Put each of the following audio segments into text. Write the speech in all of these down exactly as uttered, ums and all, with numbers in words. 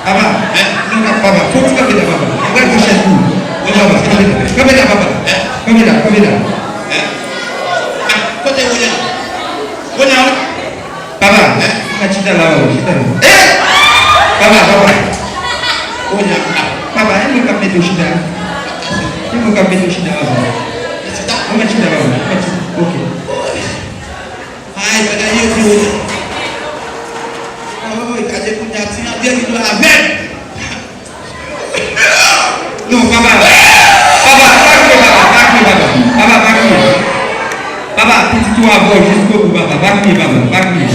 Papa, non, papa, fò w kanpe la, papa. Mwen pral pran chèz pou ou. Non, papa, kanpe la, kanpe la, papa. Kanpe la, kanpe la. Kote William? William? Papa, ou mèt chita la, papa, chita la. Eh! Papa, papa. William. Papa, e mwen k ap mete w chita. E mwen k ap mete w chita, papa. Chita? Ou mèt chita, papa. Ou mèt chita. Ok. Ay, bagay yo di William. Oy, gade kounye a, ti André li dwe avèg. Non, papa. Papa, pa kriye, papa, pa kriye, papa. Papa, pa kriye. Papa, pitit ou avè w jiskobou, papa. Pa kriye, papa, pa kriye.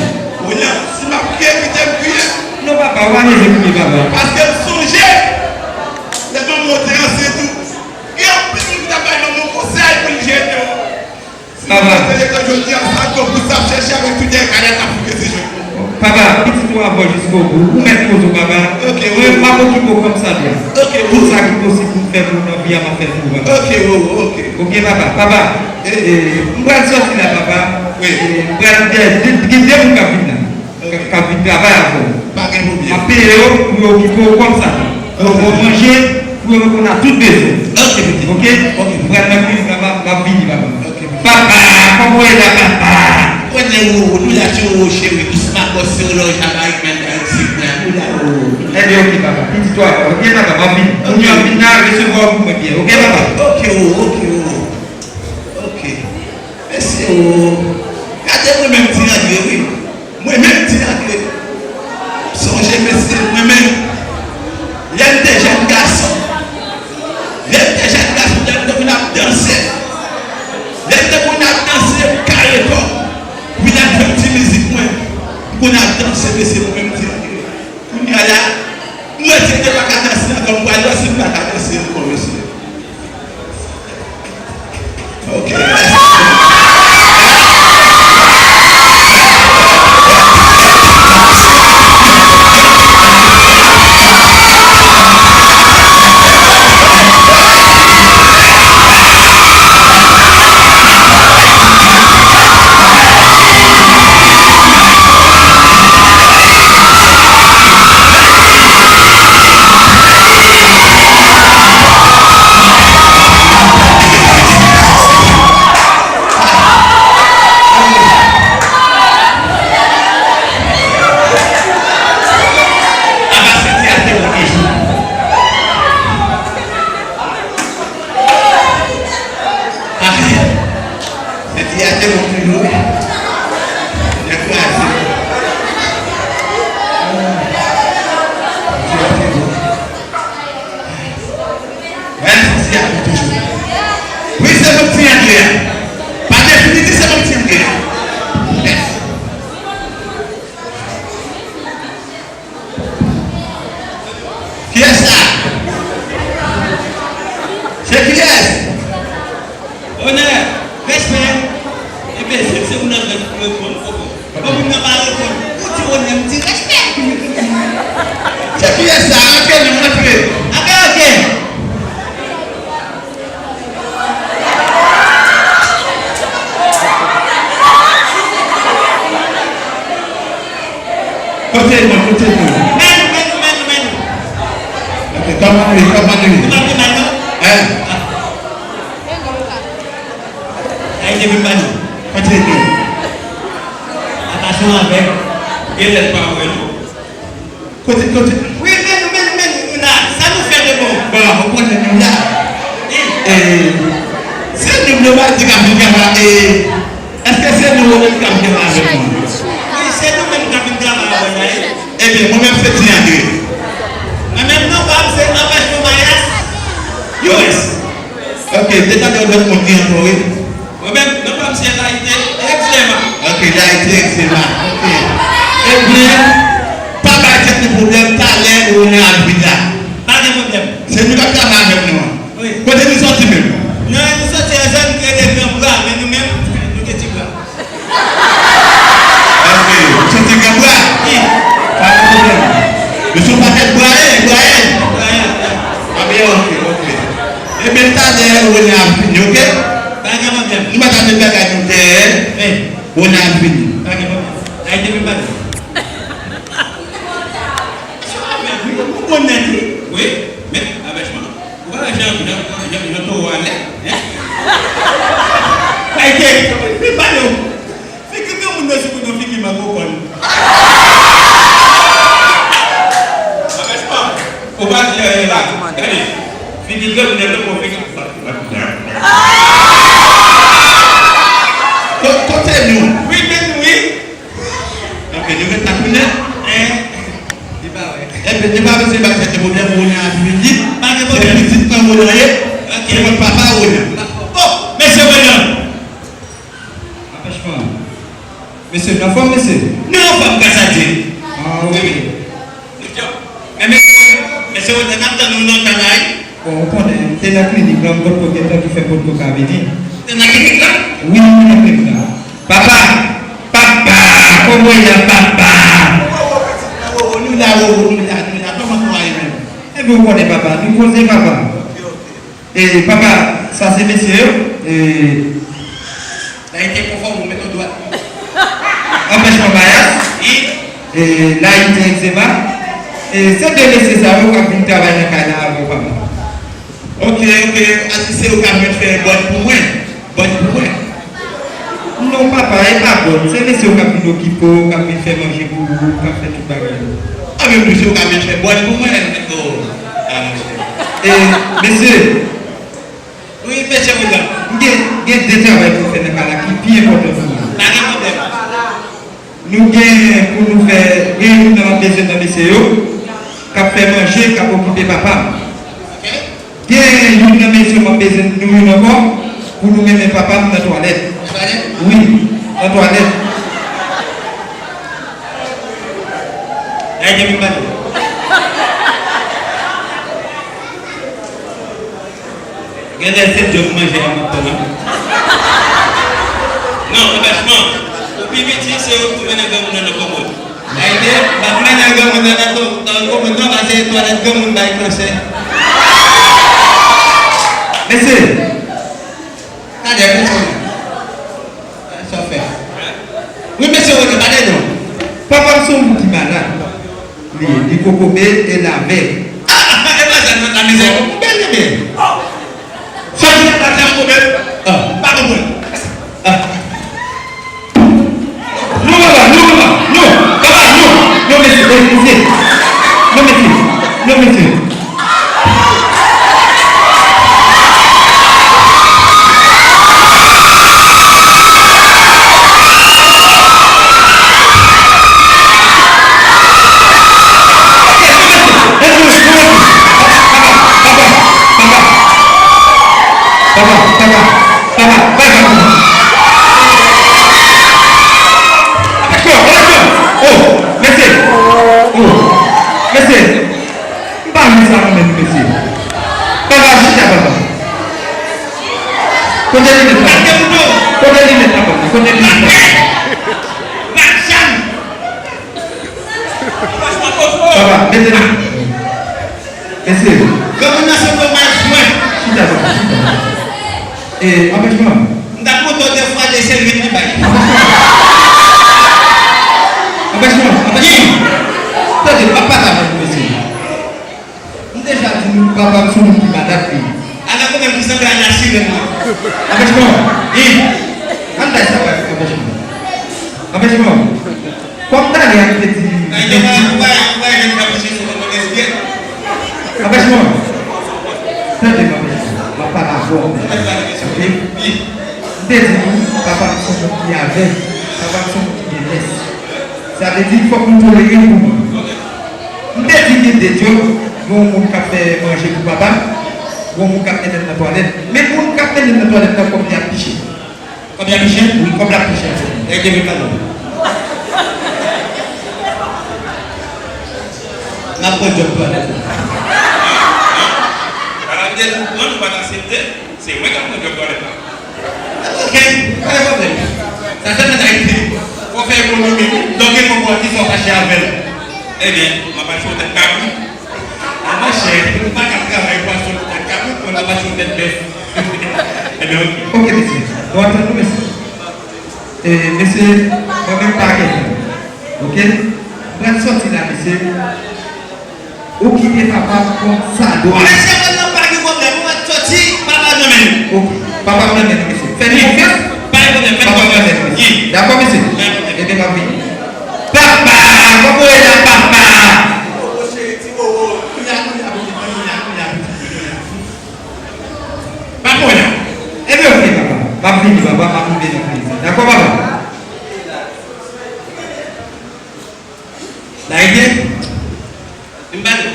William, si m ap kriye, kite m kriye. Non, papa, ou pa bezwen kriye, papa. Paske m sonje lè manman w te ansent ou. Gen anpil moun ki t ap bay manman w konsèy pou l jete w. Papa. Papa, pitit ou avè w jiskobou. Ou mèt poze w, papa. Ok, wi. Mwen, m ap okipe w kòm sa dwa. Ok, wi. Tout sa ki posib pou m fè pou ou nan vi a, m ap fè l pou ou, papa. Ok, wi, wi, ok. Ok, papa. Papa, e, e, m pral sòti la, papa. Wi. E, m pral gen de, de, gen de moun k ap vin la. Ok. K ap vin travay avè w. Pa gen pwoblèm. M ap peye yo pou yo okipe w kòm sa dwa. Yo ba w manje, pou yo reponn a tout bezwen. Ok, pitit. Ok? Ok. M pral nan klinik la, m ap, m ap vini, papa. Ok, pitit. Papa, kòman w ye la, papa? Kote ou, nou la, ti ou, cheri, dousman, bòs, se w la, Jamaik, men, Meksik, men, nou la, ou. Ebyen, ok, papa. Pitit ou a, ok, papa, m ap vini. Ok. Moun yo ap vin la, resevwa w pou mwen byen, ok, papa? Ok, ou, ok, ou. Ok. Mesye, o, gade mwen menm Ti Andre, wi. Mwen menm Ti Andre. M sonje, mesye, mwen menm, lè m te jèn gason, lè m te jèn gason, lè m te konn ap danse, lè m te konn ap danse, m kare kò m, vin al jwe ti mizik mwen, m konn ap danse, mesye, mwen menm Ti Andre. Kounye a la, m wè si m te pa ka danse ankò, m pral wè si m pa ka danse ankò, mesye. Ok, mèsi. Senti a te bon toujou, wi. Nèg kraze. Senti a te bon. Wè, senti a bon toujou. Wi, se bon ti Andre a. Pa defini, se bon ti Andre a. Kiyès sa? Se kiyès? Onè, respè. Enbensil, se moun nan ki reponn. Bon, moun nan pa reponn. Ou di onè, m di respè. Se kiyès sa? Antre non, antre. Antre, antre. Kote nou, kote nou? Men nou, men nou, men nou, men nou. Ok, kòman nou ye, kòman nou ye? Nou pa pi mal, non? Hein? Ay, depi mal. Kote nou? Atansyon avèk. Gen lè l pa wè nou. Kote, kote? Wi, men nou, men nou, men nou, nou la. Sa nou fè de bon? Bon, ou konnen nou la. Wi. E, se nou, nou pa di k ap vin travay, e, èske se nou menm k ap vin avèk nou? Wi, se nou menm k ap vin travay avè nou, wi. Ebyen, mwen menm se Ti Andre. Mwen menm non pa m se Anpèchman Mayas. U S. Ok, detann yon lòt moun ki ankò, wi. Mwen menm, non pa m se Layite Egzema. Ok, Layite Egzema. Ok. Ebyen, pa bay tèt nou pwoblèm, talè ou wè ap vin la. Pa gen pwoblèm. Se nou k ap travay avèk nou an. Wi. Kote nou sòti menm? Nou, nou sòti nan zòn ki rele Gran Bra, men nou menm, nou gen ti bra. Ok, ou sòti Gran Bra? Wi. Pa gen pwoblèm. Nou se yon pakèt Brayen, Brayen. Brayen, Brayen. Ebyen, ok, ok. Ebyen, talè, Rony ap vini, ok? Pa gen pwoblèm. Nou pa ka met bagay nou dèyè. Wi. Rony ap vini. Pa gen pwoblèm. Ay, depi m pa di. Sa ap fè wi. Mesye pa bezwen bay tèt li pwoblèm, Ronan a pi pitit. Pa gen pwoblèm. Se pitit mwen Ronan ye. Ok. Se mwen papa Ronan. Oh, mesye Ronan. Anpèchman. Mesye, nou anfòm, mesye? Nou anfòm, gras a Dye. Ah, ok. Wi, wi. Men mesye, mesye Ronan, n ap tann ou nan kanal. Bon, ou konnen, m te nan klinik la, m potko gentan ki fè m potko ka vini. Ou te nan klinik la? Wi, m te nan klinik la. Papa! Papa! Kòman w ye, papa? Wowo, pitit mwen, wowo, nou la, wowo, nou la, nou la. Kòman kò a ye menm? Ebyen, ou konnen, papa, nou koze, papa. Ok, ok. E, papa, sa se mesye yo. E, Layite konfòm ou met yon dwat. Anpèchman mayas. Wi. E, layite egzema. E, se de mesye sa yo k ap vin travay nan kay la avè w, papa. Ok, ok. Ase se yo k ap vin fè bòn pou mwen. Bòn pou mwen. Non, papa, e pa bòn. Se mesye yo k ap vin okipe w, k ap vin fè manje pou ou, k ap fè tout bagay yo. Anben, mesye yo k ap vin fè bòn pou mwen. Oh, ah, monchè. E, mesye, Wi, mesye William. M gen, gen de travay pou m fè nan kay la ki pi enpòtan pou mwen. Pa gen pwoblèm. Nou gen pou nou fè, gen youn nan m ap bezwen nan mesye yo, k ap fè manje, k ap okipe papa m. Ok. Gen youn nan mesye yo m ap bezwen nou youn ankò, pou nou mennen papa m nan twalèt. Nan twalèt? Wi, nan twalèt. Gade, gen moun pale. Genlè se djòb manje a m ap pran. Non, franchman, ou pi piti, se ou k pou mennen granmoun nan nan komòd. Ayite, m ap mennen granmoun nan nan ko-, nan komòd non, paske twalèt granmoun bay kansè. Mesye, talè, mesye. Sa w fè? Wi, mesye Ronan, pale non. Papa m se yon moun ki malad. Li, li kokobe e lavè. Ah, ah, ah, e pa sa nan la mizè. Bèl, bèl. Sa w fè, sa w kokobe? Ah. Pa konprann. Ah. Non, papa, non, papa, non. Papa, non. Non, mesye, eh, mesye. Non, mesye. Non, mesye. Oh, mesye. Oh, mesye. M pa renmen sa mwen menm, mesye. Papa, chita, papa. Kote linèt la? Kote linèt la, papa? Kote linèt la? Papa, mete l. Mesye. Granmoun nan se domaj mwen. Chita, papa, chita. E, anpèchman. M t ap montre w de fwa de sèl vin li bay. Anpèchman, anpèchman. Tande, m ap pale avè w, mesye. M deja di nou, papa m se yon moun ki malad li ye. Ala konbyen ki sanble a la sirèn nan. Anpèchman. Wi. Ann bay sa bay anpèchman. Anpèchman. Kòm talè a m te di. Ay, yo pa, yo pa, yo pa jwenn kapiche sou konpòte espièt. Anpèchman. Tande m, anpèchman. M ap pale avè w. Ok? M te di nou, papa m se yon moun ki avèg. Papa m se yon moun ki gen lès. Sa vle di, fòk nou tolere l pou mwen. M te di gen de djòb, gen yon moun k ap fè manje pou papa m, gen yon moun k ap mennen l nan twalèt. Men moun k ap mennen l nan twalèt la, kòb li ap pi chè. Kòb li ap pi chè? Wi, kòb la ap pi chè. Nèg yo vin pale. N ap pran djòb twalèt la. Ala m te di, non, nou pa t aksepte. Se mwen k ap pran djòb twalèt la. Ok, pa gen pwoblèm. Sa sèlman sa ki di. Fò w fè ekonomi, wi. Donk, gen konprann ki sa w fache avè l. Ebyen, m ap achte yon tèt kabrit. A, monchè, nou pa ka travay pou achte yon tèt kabrit, men n ap achte yon tèt bèf. Ebyen, ok. Ok, mesye. Nou antann nou, mesye. E, mesye, mwen menm pa gen tan. Ok? M pral sòti la, mesye. Okipe papa m kòm sa dwa. Mesye, mwen nan pa gen pwoblèm. Ou mèt sòti, papa nan men nou. Ok. Papa m nan men nou, mesye. Fè nou konfyans. Pa gen pwoblèm, fè nou konfyans. Papa m nan men nou, mesye. Wi. Dakò, mesye? Pa gen pwoblèm. Ebyen, m ap vini. Papa! Kòman w ye la, papa? Wowo, cheri, ti wowo. Kounya, kounya, pitit mwen, kounya, kounya, pitit mwen, kounya. Pa konnen. Ebyen, ok, papa. M ap vini, papa. M ap rive nan klinik. Dakò, papa? Layite? Vin pale.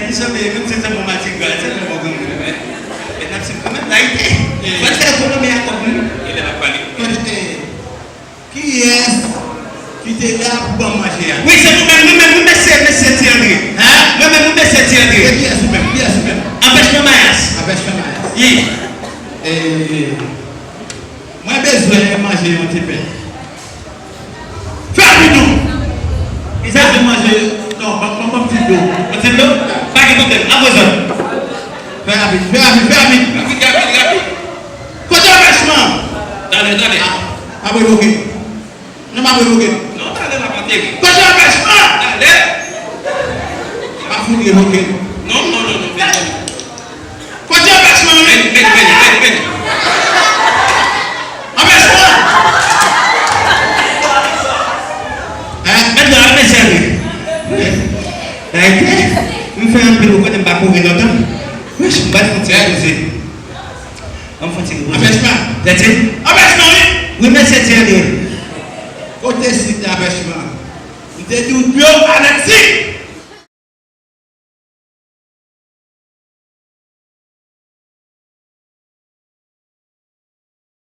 Li sanble menm se tanbou madigra, se tanbou granmoun. Men n ap swiv kanmenm, layite. Fò n fè ekonomi ak kòb nou. E lè n ap pale. Kiyès ki te la pou ban m manje a? Wi, se nou menm, nou menm, nou mesye, mesye Ti Andre. Hein? Mwen menm, nou mesye Ti Andre. E kiyès ou menm? Kiyès ou menm? Anpèchman mayas. Anpèchman mayas. Wi. E, mwen bezwen manje yon ti pen. Fè rapid non. Kisa? Mwen bezwen manje. Non, ban, ban, ban m ti dlo. Yon ti dlo? Pa gen pwoblèm. An bezwen. Fè rapid, fè rapid, fè rapid. Rapid, rapid, rapid. Kote anpèchman? Talè, talè. Ah, m ap revoke. Non, m ap revoke. Non, talè, m ap antere. Kote anpèchman? Talè. M ap fout revoke. Non, non, non, non, non. Kote anpèchman? Vini, vini, vini, vini, vini. Anpèchman! Hein? Mèt la, mèt sèvi. Layite, m fè anpil, ou konnen m pa kouri lontan. Wich, m bat fon ti repoze. Ban m fon ti repoze. Anpèchman. Tèt. Anpèchman, wi. Wi, mesye Ti Andre. Kote sit anpèchman? M te di w dlo, anèk sit.